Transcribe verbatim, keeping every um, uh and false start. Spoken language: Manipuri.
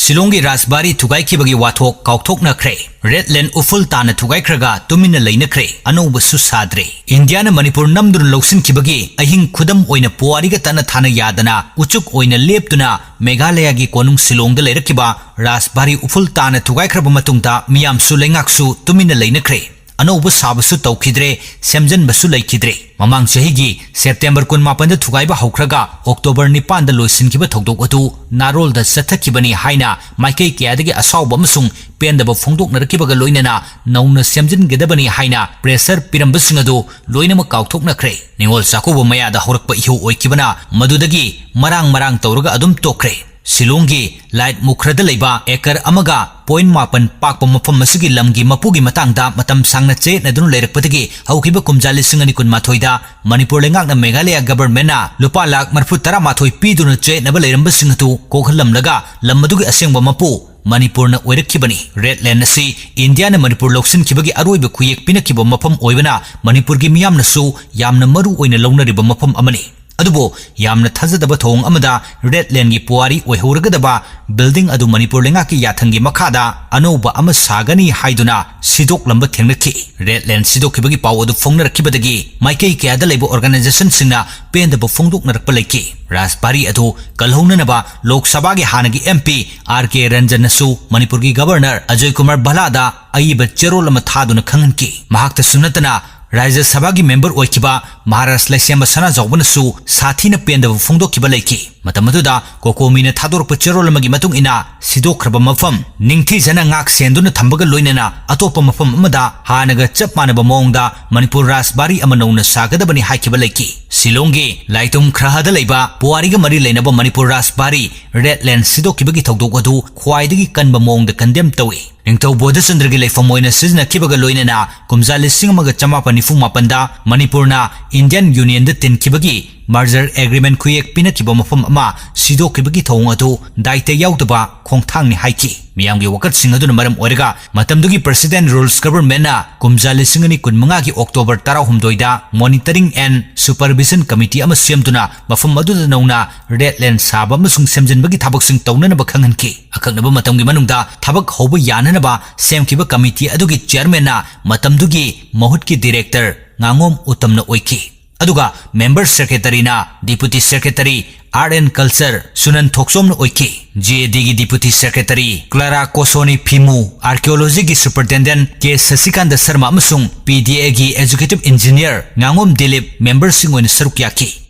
ꯁꯤꯂꯣꯡꯒꯤ ꯔꯥꯖꯕꯥꯔꯤ ꯊꯨꯒꯥꯏꯈꯤꯕꯒꯤ ꯋꯥꯊꯣꯛ ꯀꯥꯎꯊꯣꯛꯅꯈ꯭ꯔꯦ꯫ ꯔꯦꯗ ꯂꯦꯟ ꯎꯐꯨꯜ ꯇꯥꯅ ꯊꯨꯒꯥꯏꯈ꯭ꯔꯒ ꯇꯨꯃꯤꯟꯅ ꯂꯩꯅꯈ꯭ꯔꯦ, ꯑꯅꯧꯕꯁꯨ ꯁꯥꯗ꯭ꯔꯦ꯫ ꯏꯟꯗꯤꯌꯥꯅ ꯃꯅꯤꯄꯨꯔ ꯅꯝꯗꯨꯅ ꯂꯧꯁꯤꯟꯈꯤꯕꯒꯤ ꯑꯍꯤꯡ ꯈꯨꯗꯝ ꯑꯣꯏꯅ ꯄꯨꯋꯥꯔꯤꯒ ꯇꯠꯅ ꯊꯥꯅ ꯌꯥꯗꯅ ꯎꯆꯨꯛ ꯑꯣꯏꯅ ꯂꯦꯞꯇꯨꯅ ꯃꯦꯘꯥꯂꯌꯥꯒꯤ ꯀꯣꯅꯨꯡ ꯁꯤꯂꯣꯡꯗ ꯂꯩꯔꯛꯈꯤꯕ ꯔꯥꯖꯕꯥꯔꯤ ꯎꯐꯨꯜ ꯇꯥꯅ ꯊꯨꯒꯥꯏꯈ꯭ꯔꯕ ꯃꯇꯨꯡꯗ ꯃꯤꯌꯥꯝꯁꯨ ꯂꯩꯉꯥꯛꯁꯨ ꯇꯨꯃꯤꯟꯅ ꯂꯩꯅꯈ꯭ꯔꯦ꯫ ꯑꯅꯧꯕ ꯁꯥꯕꯁꯨ ꯇꯧꯈꯤꯗ꯭ꯔꯦ, ꯁꯦꯝꯖꯤꯟꯕꯁꯨ ꯂꯩꯈꯤꯗ꯭ꯔꯦ꯫ ꯃꯃꯥꯡ ꯆꯍꯤꯒꯤ ꯁꯦꯞꯇꯦꯝꯕꯔ ꯀꯨꯟꯃꯥꯄꯟꯗ ꯊꯨꯒꯥꯏꯕ ꯍꯧꯈ꯭ꯔꯒ ꯑꯣꯛꯇꯣꯕꯔ ꯅꯤꯄꯥꯟꯗ ꯂꯣꯏꯁꯤꯟꯈꯤꯕ ꯊꯧꯗꯣꯛ ꯑꯗꯨ ꯅꯥꯔꯣꯜꯗ ꯆꯠꯊꯈꯤꯕꯅꯤ ꯍꯥꯏꯅ ꯃꯥꯏꯀꯩ ꯀꯌꯥꯗꯒꯤ ꯑꯁꯥꯎꯕ ꯑꯃꯁꯨꯡ ꯄꯦꯟꯗꯕ ꯐꯣꯡꯗꯣꯛꯅꯔꯛꯈꯤꯕꯒ ꯂꯣꯏꯅꯅ ꯅꯧꯅ ꯁꯦꯝꯖꯤꯟꯒꯗꯕꯅꯤ ꯍꯥꯏꯅ ꯄ꯭ꯔꯦꯁꯔ ꯄꯤꯔꯝꯕꯁꯤꯡ ꯑꯗꯨ ꯂꯣꯏꯅꯃꯛ ꯀꯥꯎꯊꯣꯛꯅꯈ꯭ꯔꯦ꯫ ꯅꯤꯉꯣꯜ ꯆꯥꯛꯀꯧꯕ ꯃꯌꯥꯗ ꯍꯧꯔꯛꯄ ꯏꯍꯧ ꯑꯣꯏꯈꯤꯕꯅ ꯃꯗꯨꯗꯒꯤ ꯃꯔꯥꯡ ꯃꯔꯥꯡ ꯇꯧꯔꯒ ꯑꯗꯨꯝ ꯇꯣꯛꯈ꯭ꯔꯦ꯫ ꯁꯤꯂꯣꯡꯒꯤ ꯂꯥꯏꯠ ꯃꯨꯈ꯭ꯔꯗ ꯂꯩꯕ ꯑꯦꯀꯔ ꯑꯃꯒ ꯄꯣꯏꯟ ꯃꯥꯄꯟ ꯄꯥꯛꯄ ꯃꯐꯝ ꯑꯁꯤꯒꯤ ꯂꯝꯒꯤ ꯃꯄꯨꯒꯤ ꯃꯇꯥꯡꯗ ꯃꯇꯝ ꯁꯥꯡꯅ ꯆꯌꯦꯠꯅꯗꯨꯅ ꯂꯩꯔꯛꯄꯗꯒꯤ ꯍꯧꯈꯤꯕ ꯀꯨꯝꯖꯥ ꯂꯤꯁꯤꯡ ꯑꯅꯤ ꯀꯨꯟꯃꯥꯊꯣꯏꯗ ꯃꯅꯤꯄꯨꯔ ꯂꯩꯉꯥꯛꯅ ꯃꯦꯘꯥꯂꯌꯥ ꯒꯕꯔꯟꯃꯦꯟꯠꯅ ꯂꯨꯄꯥ ꯂꯥꯈ ꯃꯔꯤꯐꯨ ꯇꯔꯥꯃꯥꯊꯣꯏ ꯄꯤꯗꯨꯅ ꯆꯌꯦꯠꯅꯕ ꯂꯩꯔꯝꯕꯁꯤꯡ ꯑꯗꯨ ꯀꯣꯛꯍꯜꯂꯝꯂꯒ ꯂꯝ ꯑꯗꯨꯒꯤ ꯑꯁꯦꯡꯕ ꯃꯄꯨ ꯃꯅꯤꯄꯨꯔꯅ ꯑꯣꯏꯔꯛꯈꯤꯕꯅꯤ꯫ ꯔꯦꯗ ꯂꯦꯟ ꯑꯁꯤ ꯏꯟꯗꯤꯌꯥꯅ ꯃꯅꯤꯄꯨꯔ ꯂꯧꯁꯤꯟꯈꯤꯕꯒꯤ ꯑꯔꯣꯏꯕ ꯈꯨꯌꯦꯛ ꯄꯤꯅꯈꯤꯕ ꯃꯐꯝ ꯑꯣꯏꯕꯅ ꯃꯅꯤꯄꯨꯔꯒꯤ ꯃꯤꯌꯥꯝꯅꯁꯨ ꯌꯥꯝꯅ ꯃꯔꯨ ꯑꯣꯏꯅ ꯂꯧꯅꯔꯤꯕ ꯃꯐꯝ ꯑꯃꯅꯤ꯫ ꯑꯗꯨꯕꯨ ꯌꯥꯝꯅ ꯊꯥꯖꯗꯕ ꯊꯧꯑꯣꯡ ꯑꯃꯗ ꯔꯦꯗ ꯂꯦꯟꯒꯤ ꯄꯨꯋꯥꯔꯤ ꯑꯣꯏꯍꯧꯔꯒꯗꯕ ꯕꯤꯜꯗꯤꯡ ꯑꯗꯨ ꯃꯅꯤꯄꯨꯔ ꯂꯩꯉꯥꯛꯀꯤ ꯌꯥꯊꯪꯒꯤ ꯃꯈꯥꯗ ꯑꯅꯧꯕ ꯑꯃ ꯁꯥꯒꯅꯤ ꯍꯥꯏꯗꯨꯅ ꯁꯤꯗꯣꯛꯂꯝꯕ ꯊꯦꯡꯅꯈꯤ꯫ ꯔꯦꯗ ꯂꯦꯟ ꯁꯤꯗꯣꯛꯈꯤꯕꯒꯤ ꯄꯥꯎ ꯑꯗꯨ ꯐꯣꯡꯅꯔꯛꯈꯤꯕꯗꯒꯤ ꯃꯥꯏꯀꯩ ꯀꯌꯥꯗ ꯂꯩꯕ ꯑꯣꯔꯒꯅꯥꯏꯖꯦꯁꯟꯁꯤꯡꯅ ꯄꯦꯟꯗꯕ ꯐꯣꯡꯗꯣꯛꯅꯔꯛꯄ ꯂꯩꯈꯤ꯫ ꯔꯥꯖꯕꯥꯔꯤ ꯑꯗꯨ ꯀꯜꯍꯧꯅꯅꯕ ꯂꯣꯛ ꯁꯚꯥꯒꯤ ꯍꯥꯟꯅꯒꯤ ꯑꯦꯝ ꯄꯤ ꯑꯥꯔ ꯀꯦ ꯔꯟꯖꯟꯅꯁꯨ ꯃꯅꯤꯄꯨꯔꯒꯤ ꯒꯕꯔꯅꯔ ꯑꯖꯣꯏ ꯀꯨꯃꯥꯔ ꯚꯜꯂꯥꯗ ꯑꯏꯕ ꯆꯦꯔꯣꯜ ꯑꯃ ꯊꯥꯗꯨꯅ ꯈꯪꯍꯟꯈꯤ꯫ ꯃꯍꯥꯛꯇꯁꯨ ꯅꯠꯇꯅ ꯔꯥꯖ꯭ꯌ ꯁꯚꯥꯒꯤ ꯃꯦꯝꯕꯔ ꯑꯣꯏꯈꯤꯕ ꯃꯍꯥꯔꯥꯖ ꯂꯩꯁꯦꯝꯕ ꯁꯅꯥꯖꯥꯎꯕꯅꯁꯨ ꯁꯥꯊꯤꯅ ꯄꯦꯟꯗꯕ ꯐꯣꯡꯗꯣꯛꯈꯤꯕ ꯂꯩꯈꯤ꯫ ꯃꯇꯝ ꯑꯗꯨꯗ ꯀꯣꯀꯣꯃꯤꯅ ꯊꯥꯗꯣꯔꯛꯄ ꯆꯦꯔꯣꯜ ꯑꯃꯒꯤ ꯃꯇꯨꯡ ꯏꯟꯅ, ꯁꯤꯗꯣꯛꯈ꯭ꯔꯕ ꯃꯐꯝ ꯅꯤꯡꯊꯤꯖꯅ ꯉꯥꯛ ꯁꯦꯟꯗꯨꯅ ꯊꯝꯕꯒ ꯂꯣꯏꯅꯅ ꯑꯇꯣꯞꯄ ꯃꯐꯝ ꯑꯃꯗ ꯍꯥꯟꯅꯒ ꯆꯞ ꯃꯥꯟꯅꯕ ꯃꯑꯣꯡꯗ ꯃꯅꯤꯄꯨꯔ ꯔꯥꯖꯕꯥꯔꯤ ꯑꯃ ꯅꯧꯅ ꯁꯥꯒꯗꯕꯅꯤ ꯍꯥꯏꯈꯤꯕ ꯂꯩꯈꯤ꯫ ꯁꯤꯂꯣꯡꯒꯤ ꯂꯥꯏꯇꯨꯝ ꯈ꯭ꯔꯍꯗ ꯂꯩꯕ ꯄꯨꯋꯥꯔꯤꯒ ꯃꯔꯤ ꯂꯩꯅꯕ ꯃꯅꯤꯄꯨꯔ ꯔꯥꯖꯕꯥꯔꯤ ꯔꯦꯗ ꯂꯦꯟ ꯁꯤꯗꯣꯛꯈꯤꯕꯒꯤ ꯊꯧꯗꯣꯛ ꯑꯗꯨ ꯈ꯭ꯋꯥꯏꯗꯒꯤ ꯀꯟꯕ ꯃꯑꯣꯡꯗ ꯀꯟꯗꯦꯝ ꯇꯧꯏ꯫ ꯅꯤꯡꯊꯧ ꯕꯣꯙꯆꯟꯗ꯭ꯔꯒꯤ ꯂꯩꯐꯝ ꯑꯣꯏꯅ ꯁꯤꯖꯤꯟꯅꯈꯤꯕꯒ ꯂꯣꯏꯅꯅ ꯀꯨꯝꯖꯥ ꯂꯤꯁꯤꯡ ꯑꯃꯒ ꯆꯃꯥꯄꯟ ꯅꯤꯐꯨ ꯃꯥꯄꯟꯗ ꯃꯅꯤꯄꯨꯔꯅ ꯏꯟꯗꯤꯌꯟ ꯌꯨꯅꯤꯌꯟꯗ ꯇꯤꯟꯈꯤꯕꯒꯤ merger agreement ꯈꯨꯌꯦꯛ ꯄꯤꯅꯈꯤꯕ ꯃꯐꯝ ꯑꯃ ꯁꯤꯗꯣꯛꯈꯤꯕꯒꯤ ꯊꯧꯑꯣꯡ ꯑꯗꯨ ꯗꯥꯏꯇ ꯌꯥꯎꯗꯕ ꯈꯣꯡꯊꯥꯡꯅꯤ ꯍꯥꯏꯈꯤ꯫ ꯃꯤꯌꯥꯝꯒꯤ ꯋꯥꯀꯠꯁꯤꯡ ꯑꯗꯨꯅ ꯃꯔꯝ ꯑꯣꯏꯔꯒ ꯃꯇꯝꯗꯨꯒꯤ President Rules Governmentꯅ ꯀꯨꯝꯖꯥ ꯂꯤꯁꯤꯡ ꯑꯅꯤ ꯀꯨꯟꯃꯉꯥꯒꯤ October ꯇꯔꯥꯍꯨꯝꯗꯣꯏꯗ Monitoring and Supervision Committee ꯑꯃ ꯁꯦꯝꯗꯨꯅ ꯃꯐꯝ ꯑꯗꯨꯗ ꯅꯧꯅ red line ꯁꯥꯕ ꯑꯃꯁꯨꯡ ꯁꯦꯝꯖꯤꯟꯕꯒꯤ ꯊꯕꯛꯁꯤꯡ ꯇꯧꯅꯅꯕ ꯈꯪꯍꯟꯈꯤ꯫ ꯑꯀꯛꯅꯕ ꯃꯇꯝꯒꯤ ꯃꯅꯨꯡꯗ ꯊꯕꯛ ꯍꯧꯕ ꯌꯥꯅꯅꯕ ꯁꯦꯝꯈꯤꯕ committee ꯑꯗꯨꯒꯤ chairmanꯅ ꯃꯇꯝꯗꯨꯒꯤ ꯃꯍꯨꯠꯀꯤ director ꯉꯥꯉꯣꯝ ꯎꯇꯝꯅ ꯑꯣꯏꯈꯤ꯫ ꯑꯗꯨꯒ member secretaryꯅ Deputy Secretary Art and Culture ꯁꯨꯅꯟ ꯊꯣꯛꯆꯣꯝꯅ ꯑꯣꯏꯈꯤ꯫ GADꯒꯤ Deputy Secretary Clara ꯀꯣꯁꯣꯅꯤ ꯐꯤꯃꯨ, Archaeologyꯒꯤ Superintendent ꯀꯦ ꯁꯁꯤꯀꯥꯟꯇ ꯁꯔꯃ ꯑꯃꯁꯨꯡ PDAꯒꯤ Executive Engineer ꯉꯥꯉꯣꯝ ꯗꯤꯂꯤꯞ memberꯁꯤꯡ ꯑꯣꯏꯅ ꯁꯔꯨꯛ ꯌꯥꯈꯤ꯫